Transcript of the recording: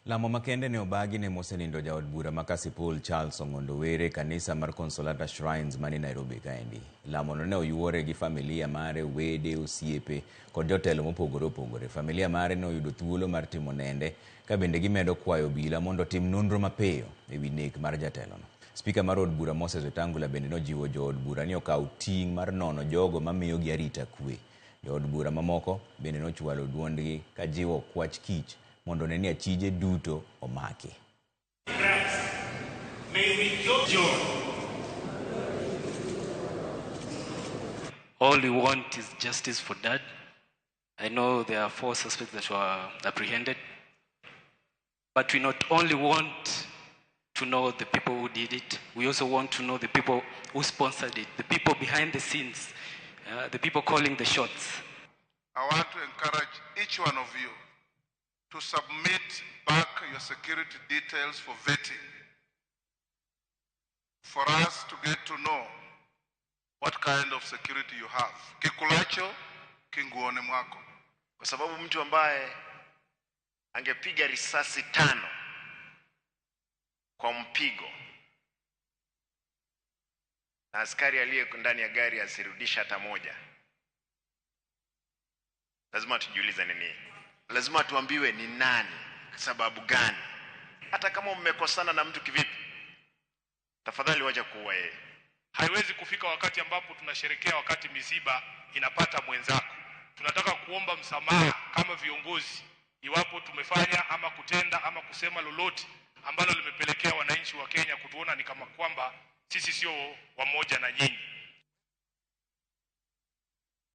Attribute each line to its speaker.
Speaker 1: Lamo makende ne obagi ne mosenindo jaod bura ma Kasipul Charles Ong'ondo Were kanisa mar Consolata Shrines mani Nairobi kaendi. Lamono ne oyuore gi familia mare, wede, osiepe kod jotelo mopogore opogore. Familia mare ne oyudo thuolo mar timo nende ka bende gimedo kwayo obila mondo otim nonro mapiyo e wi nek mar jatelono. Spika mar od bura Moses Wetangula bende nojiwo jood bura ni okaw ting' mar nono jogo mamiyogi arita kwe. Jood bura mamoko bende nochwalo duondgi ka jiwo kwach kich mondo one ni achije duto omaki.
Speaker 2: May we joy.
Speaker 3: All we want is justice for Dad. I know there are 4 suspects that were apprehended. But we not only want to know the people who did it, we also want to know the people who sponsored it, the people behind the scenes, the people calling the shots.
Speaker 4: I want to encourage each one of you to submit back your security details for vetting, for us to get to know what kind of security you have. Kikulacho, kinguone mwako.
Speaker 5: Kwa sababu mtu ambaye angepiga risasi 5 kwa mpigo na askari aliye ndani ya gari asirudisha hata moja, lazima tujiulize ni nini. Lazima tuambiwe ni nani, sababu gani. Hata kama mmekosana na mtu kivipi, tafadhali wacha kuua yeye.
Speaker 2: Haiwezi kufika wakati ambapo tunasherehekea wakati misiba inapata mwenzako. Tunataka kuomba msamaha kama viongozi iwapo tumefanya ama kutenda ama kusema lolote ambalo limepelekea wananchi wa Kenya kutuona ni kama kwamba sisi sio wamoja na nyinyi.